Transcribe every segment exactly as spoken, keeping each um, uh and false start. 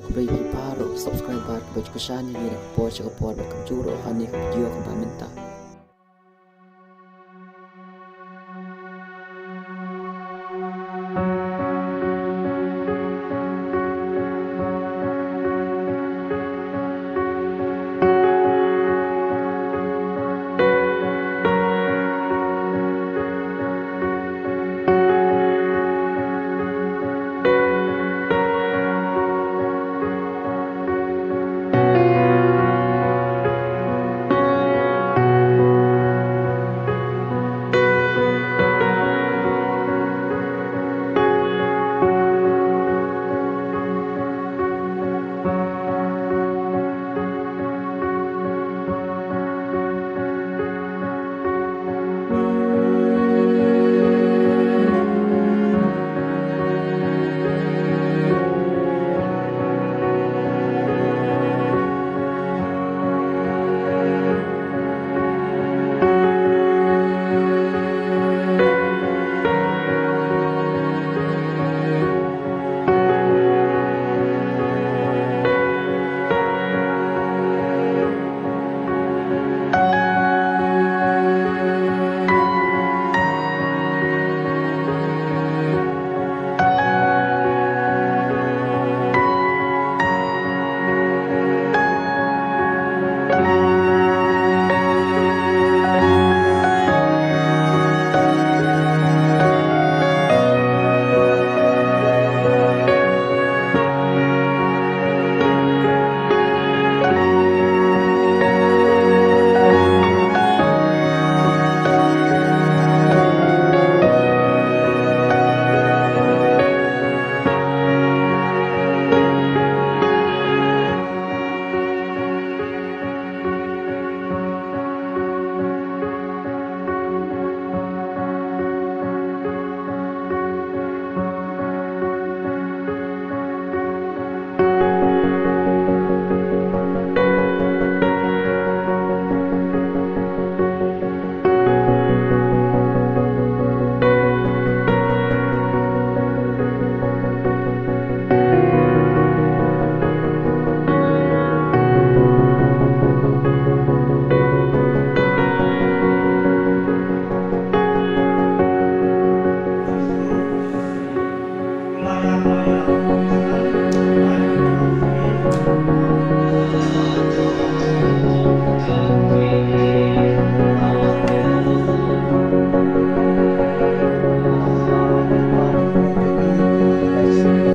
Khublei ïa phi baroh ki subscriber kiba ju kyrshan ïa ngi na ka por sha ka por bad kumjuh ruh ha kane ka video kaba mynta.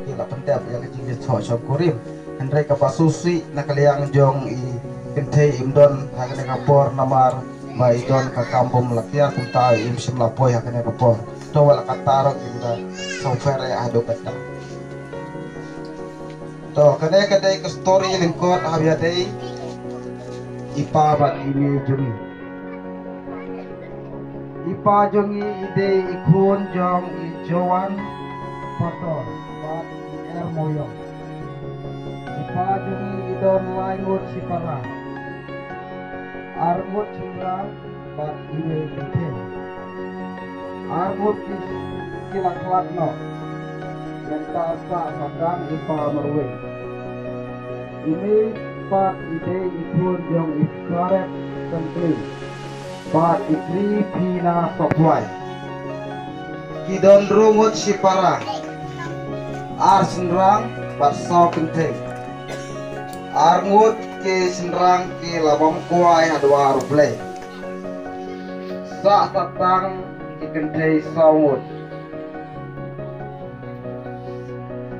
Ki la pyndep ïa ka jingïasoh shongkurim. Hynrei kaba sngewsih na ka liang jong i kynthei im don ha kane ka por namar ba i don ka kam bym la tiar, kumta im shym la poi ha kane ka por. To wat la katta ruh i da sngewpher ïa haduh katta. To kane ka dei ka story lyngkot haba ïadei i pa bad i mei jong i. I pa jong i i dei i khun jong i Joan Pator bad i Er Moyong. I pa jong i i don lai ngut shipara, ar ngut shynrang bad iwei i kynthei. Ar ngut ki, ki la khlad noh. Mynta sa khatdang i pa marwei. I mei pat i dei i khun jong i Faret Syngkli bad i Tri Phina Sohkhwai. Ki don hynriew ngut shipara, ar shynrang bad saw kynthei. Ar ngut ki shynrang ki la bam kwai ha dwar U Blei. Sa khatdang ki kynthei saw ngut.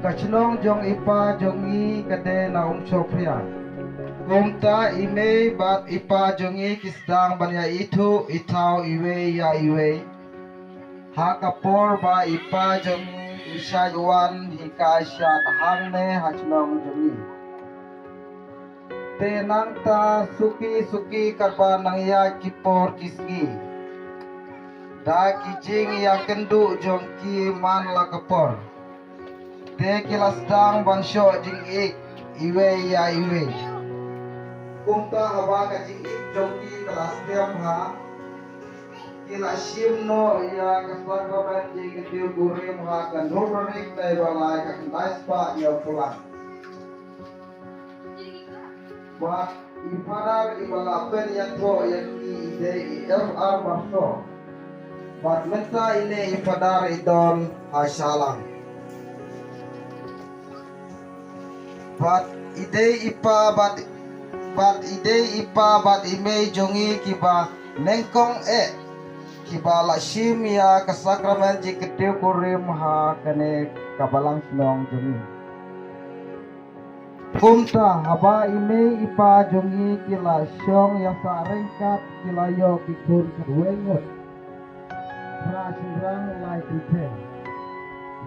Ka shnong jong i pa jong i ka dei na Umshophria. Kumta i mei bad i pa jong i ki sdang ban ïa ithuh ithaw iwei ïa iwei. Ha ka por ba i pa jong i i shait wan hikai shad hangne ha shnong jong i. Te nangta suki suki katba nang ïaid ki por ki sngi, da ki jingïakynduh jong ki man la ka por, te ki la sdang ban shoh jingïeit iwei ïa iwei. Kumta haba ka jingïeit jong ki ka la skhem bha, ki la shim noh ïa ka sakramen jingkyntiew kurim ha ka Nongpynim Taibalai ka khyndai spah hynñiewphew lai. Bad i Phadar iba la pynïathuh ïa ki i dei i F R Marso. Bad mynta ine i Phadar i don ha Shillong. Bad i dei i pa bad, bad i dei i pa bad i mei jong ngi kiba nyngkong eh, kiba la shim ïa ka sakramen jingkyntiew kurim ha kane ka balang shnong jong ngi. Kumta haba i mei i pa jong ngi ki la shong ïa sa ryngkat, ki la ïoh ki khun khatwei ngut. Phra shynrang lai tylli.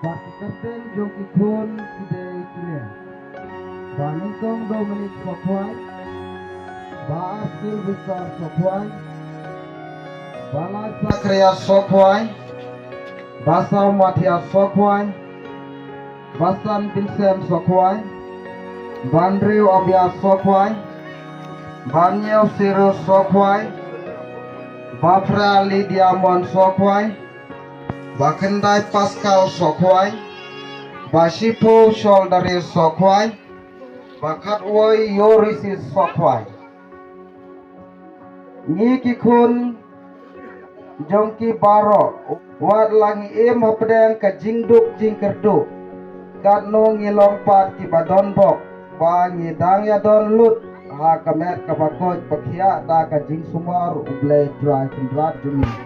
Bad ki kyrteng jong ki khun ki dei kine: Ba Nyngkong Dominic Sokhwai, Ba Sylvester Sokhwai, Ba Lai Zacharias Sokhwai, Ba Saw Mathias Sokhwai, Ba San Vincent Sokhwai, Ba Andrew Abias Sokhwai, Ba Nyeu Sirus Sokhwai, Ba Phra Lydia Mon Sokhwai, Ba Khyndai Pascal Sokhwai, Ba Shiphew Sholdaris Sokhwai, Ba Khatwei Urisis Sokhwai. Ngi ki khun jong ki baroh, wat la ngi im hapdeng ka jingduk jingkyrduh, katno ngi long pat kiba don bok, ba ngi dang ïa don lut ha ka met kaba koit ba khiah da ka jingsumar U Blei Trai Kynrad jong ngi.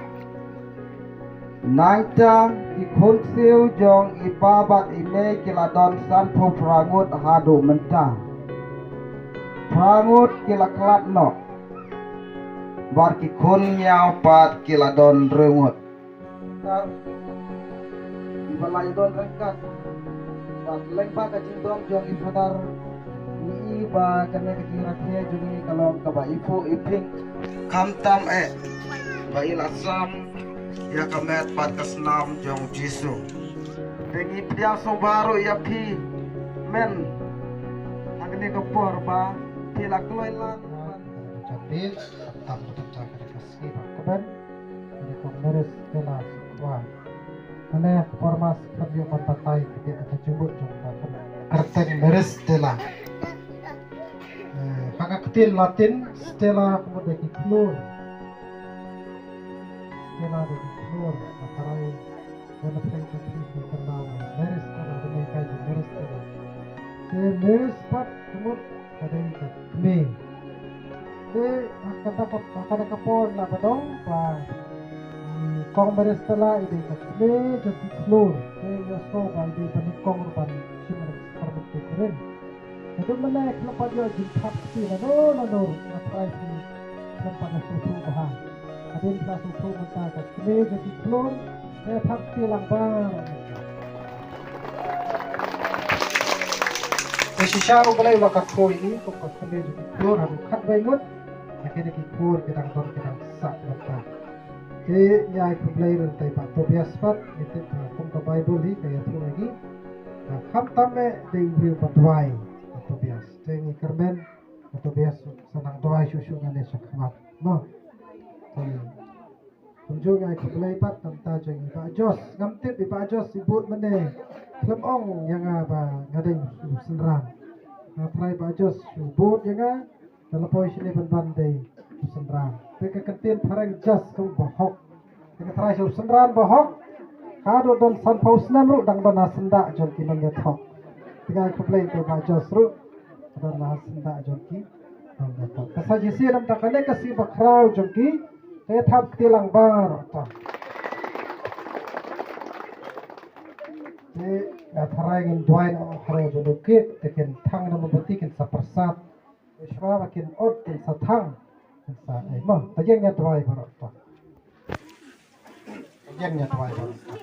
Nangta ki khunsiew jong i pa bad i mei ki la don sanphew phra ngut haduh mynta. Phra ngut ki la khlad noh. Bad ki khun ïaw pat ki la don hynriew ngut. Iba la ïa don ryngkat. Bad lyngba ka jingdon jong i Phadar, ngi i ba kane ka jingrakhe jong ngi ka long kaba i phuh i phieng. Khamtam eh ba i la sam ïa ka met bad ka snam jong U Jisu. Te ngi pdiang sngewbha ruh ïa phi, men, ha kane ka por ba phi la kloi lad. Jabis, khamtam ba tymmen ka sngi ba kmen. Kane ka Mary Stella Sokhwai. Kane ka por mas ka ïoh ban batai ka dei ka jingmut jong ka kane. Kyrteng Mary Stella. Eh, ha ka ktien Latin, Stella ka mut dei ki khlur. Stella dei ki khlur. Ka tharai, ka na pyrshang ka ktien ka Law. Mary Stella, ka dei ka jong Mary Stella. Te Mary Stella ka mut ka dei ka kmie. Te ha kata ka, ha kata ka por la ba dong ba, mm, Kong Mary Stella i dei ka kmie jong ki khlur. Te ïohsngew ba i dei ba nyngkong ruh ban shim ïa ka sakramen jingkyrkhu. Haduh mynne khlem pat ïoh jingthap kti lano lano ruh, nga tharai phi khlem pat ïa sngewthuh bha. Hadien phi la sngewthuh mynta ka kmie jong ki khlur, te thap kti lang baroh. Te shisha U Blei u la kyrkhu ïa ngi kum ka kmie jong ki khlur haduh khatwei ngut. Ïa kine ki khlur ki dang don ki dang sah mynta. Te ïa ai khublei ruh ïa i Bah Tobias pat, ngi tip ba kum ka Baibl hi ka ïathuh ïa ngi ba khamtam eh dei u briew ba duwai, Bah Tobias. Te ngi kyrmen Bah Tobias sa nang duwai shuh shuh ngan leit sha khmat. Mo. Te kumjuh ngi ai khublei pat na ka bynta jong i Bah Jos. Ngam tip i Bah Jos i bud mynne. Khlem ong ïa nga ba nga dei u synran. Nga tharai Bah Jos u bud ïa nga. Te la poi shane ban ban dei u synran. Te ka ktien phareng just ka mut ba hok. Te nga tharai sha u synran ba hok, haduh don sanphew snem ruh dang don ha syndah jong ki nongïathoh. Te nga ai khublei ïa u Bah Jos ruh, ka don ha syndah jong ki nongïathoh. Te sa shisien namar kane ka sngi bakhraw jong ki, te thap kti lang baroh ta. Te nga tharai ngin duwai na u Hero jong u kit, te kin thang na mombati kin sa pyrsad. Shuwa ba kin ot kin sa thang, kin sa ai. Mo, te ïeng ïa duwai baroh ta. Te ïeng ïa duwai baroh ta.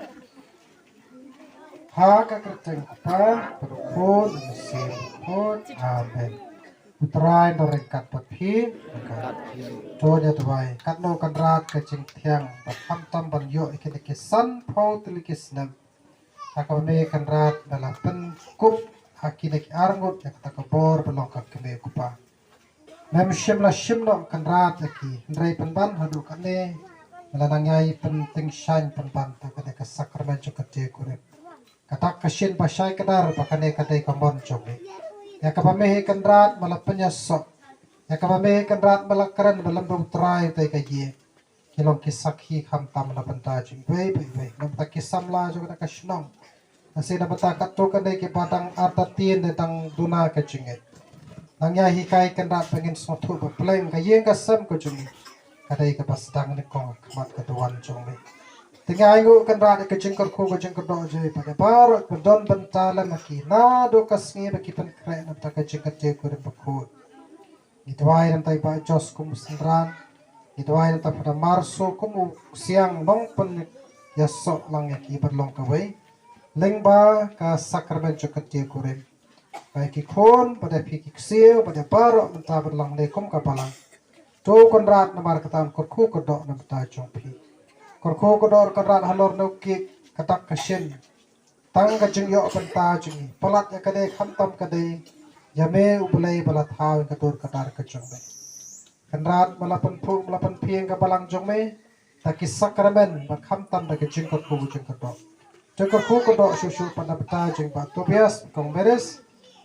Ha ka kyrteng u Kpa, bad u Khun, bad u Mynsiem Bakhuid. Amen. U Trai un don ryngkat bad phi. To ïa duwai. Katno Kynrad ka jingthiang, ba khamtam ban ïoh ïa kine ki sanphew tylli ki snem. Ha kaba me Kynrad me la pynkup ha kine ki arngut ïa kata ka bor ba long ka kmie u kpa. Mem shym la shim noh Kynrad ïa ki, hynrei pynban haduh katne me la nang ïai pyntyngshaiñ pynban ha kane ka sakramen jong ka Tieng Kurim. Kata ka shin ba shai kdar ba kane ka dei ka mon jong me. Ïa kaba me hi Kynrad me la pynïasoh. Ïa kaba me Kynrad ba la kren ba lem ba U Trai te ka ïing, ki long ki sakhi khamtam na bynta jong iwei pa iwei, na bynta ki samla jong kane ka shnong. Ka shisien na bynta katto katne kiba dang artatien ne dang duna ka jingngeit. Nang ïa hikai Kynrad ba ngin sngewthuh ba pleng ka ïing ka sem ka jong ngi ka dei kaba sdang nyngkong ha khmat ka duwan jong me. Te ngi ainguh Kynrad ïa ka jingkyrkhu ka jingkyrdoh jong me bad ïa baroh kiba don bynta lem ha ki naduh ka sngi ba ki pynkhreh na bynta ka jingkyntiew kurim bakhuid. Ngi duwai na bynta i Bah Jos kum u synran. Ngi duwai na bynta Father Marso kum u siang nongpynïasoh lang ïa ki bad long kawei lyngba ka sakramen jong ka kyntiew kurim. Ba ïa ki khun bad ïa phi ki ksiew bad ïa baroh mynta bad lang ne kum ka balang, to Kynrad namar kata ngi kyrkhu kyrdoh na bynta jong phi. Kyrkhu kyrdoh Kynrad halor ne u kik ka dak ka shin. Tang ka jingïoh bynta jong ngi, palat ïa ka dei khamtam ka dei ïa me U Blei ba la thaw ïa ka dur ka dar ka jong me. Kynrad ba la pynphuh ba la pynphieng ka balang jong me da ki sakramen bad khamtam da ka jingkyrkhu jingkyrdoh. Jingkyrkhu kyrdoh shuh shuh pat na bynta jong Bah Tobias, Kong Meris,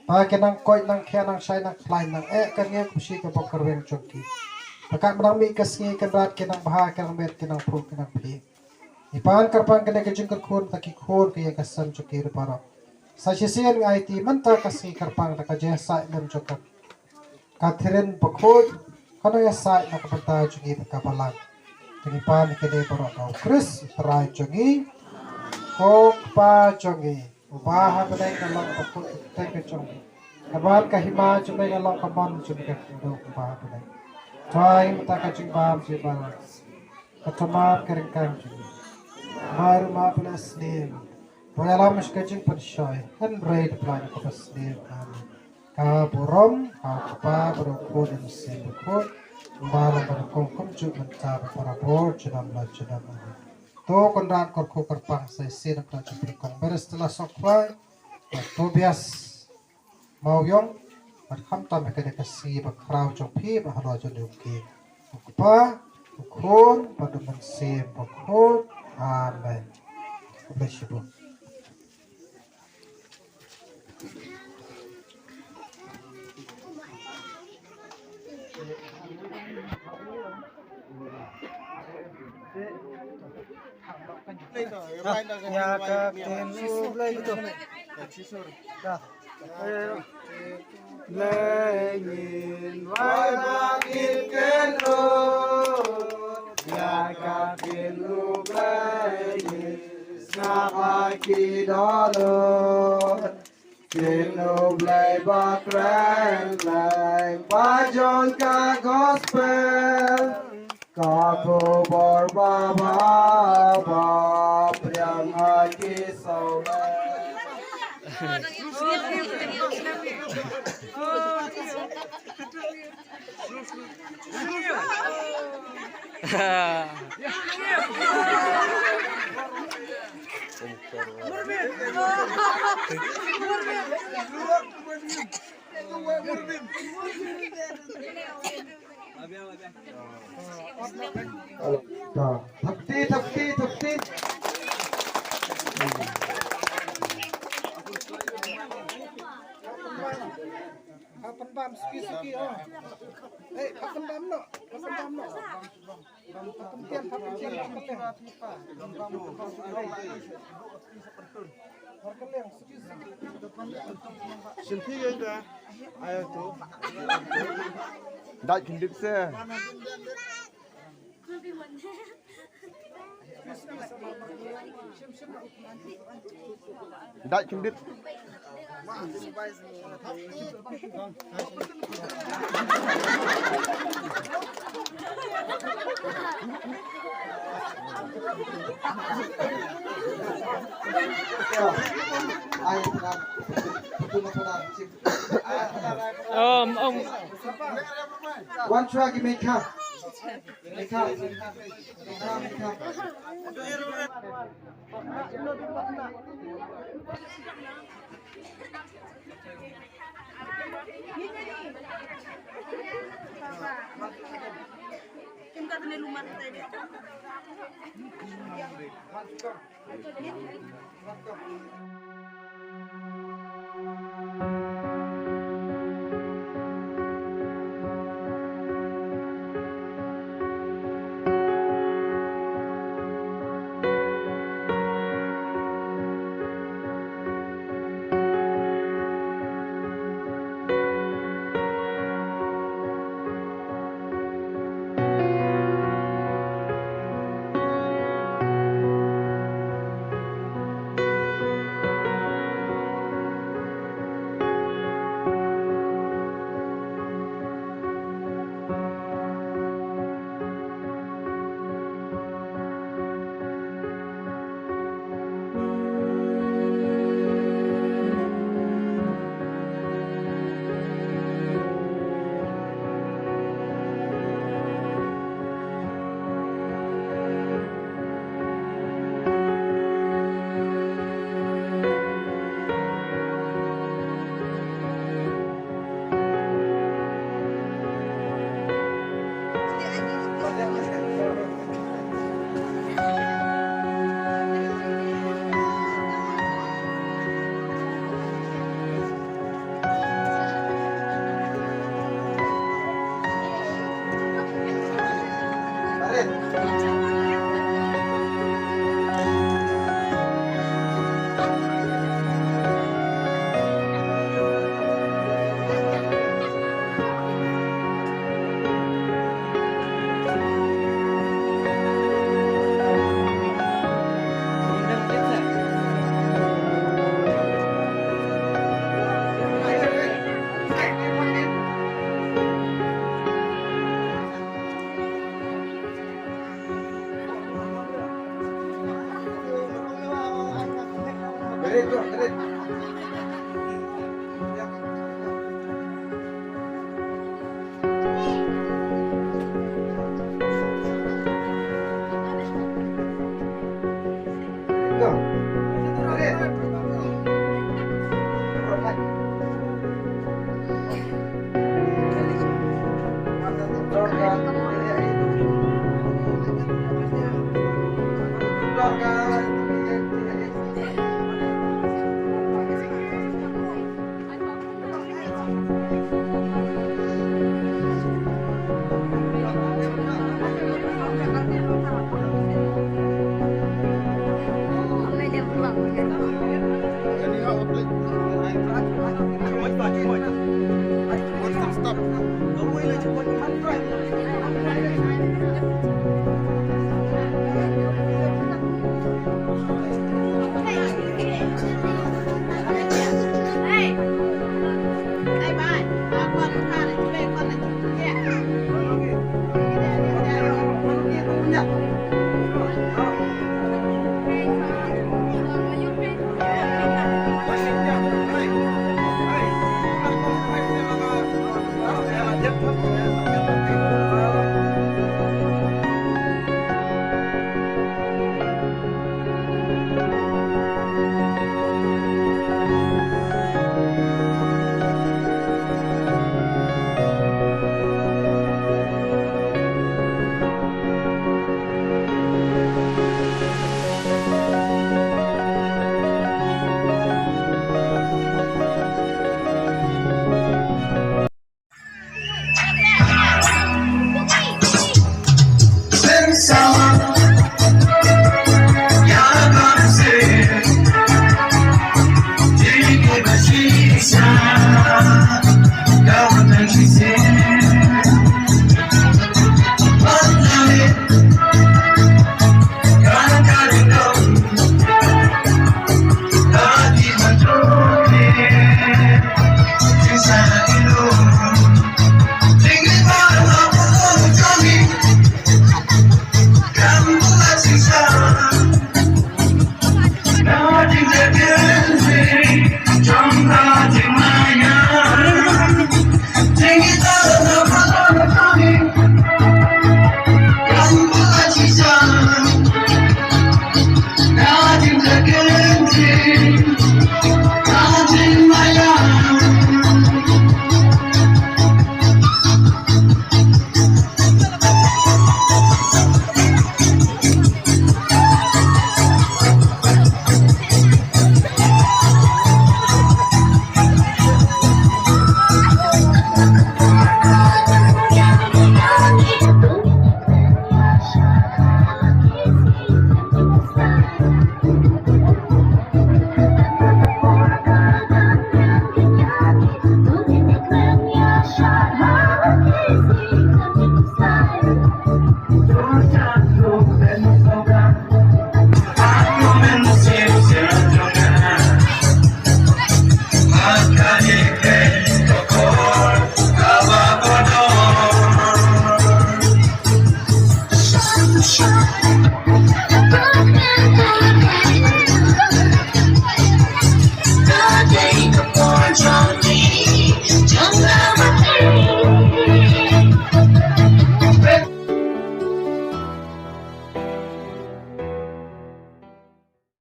ba ki nang koit nang khia nang shai nang khlaiñ nang eh ka ngi khushi ka bok ka rweng jong ki. Ba ka nang mih ka sngi Kynrad ki nang bha ki nang met ki nang phuh ki nang phieng. Ngi pan kyrpang kane ka jingkyrkhu na bynta ki khun ka ïing ka sem jong ki baroh. Sa shisien ngi aiti mynta ka sngi kyrpang da ka jingïasaid lem jong ka Catherine bakhuid, ka nang ïasaid na ka bynta jong ngi bad ka balang. Te ngi pan kane baroh ha U Khrist U Trai jong ngi. Ko Kpa jong ngi uba ha bneng, ka long bakhuid ka kyrteng ka jong me. Ka wan ka hima jong me, ka long ka mon jong me kum ha bneng. Trai mynta ka jingbam jong me, ka tymmen ka ryngkang jong me. Mai ruh ma pynleh sniew, ba ïalam sha ka jingpynshoi, hynrei da pynlait na kaba sniew. Amen. Ka burom ha U Kpa bad U Khun bad U Mynsiem Bakhuid, uba long ba nyngkong kumjuh mynta bad barabor junom la junom. Amen. To Kynrad kyrkhu kyrpang sa shisien na ka bynta jong phi Kong Barrister Lasoh Khwai, bad Tobias Mawïong, bad khamtam ha kane ka sngi bakhraw jong phi bad halor jong u kpa, u khun bad u mynsiem bakhuid. Amen. God bless you both. Ïa ka ktien U Blei to. Blei ngin wai ba ngin kynroi ïa ka ktien U Blei, ngin sngap ha ki dohnud. Ktien U Blei ba kren lem ba jon ka gospel, ka khubor ba bha ba pdiang ha ki sawdong. Thapti, thapti, thapti. Hap pynbam suki suki, oh. Eh, hap pynbam noh, hap pynbam noh. Hap pyntian, hap pyntian, hap pyntian. Hap pyntian suki suki. Shim phi ïa da. Ayo tu. Dai khyndiat se. Dai khyndiat. Um, um. One track, you may come.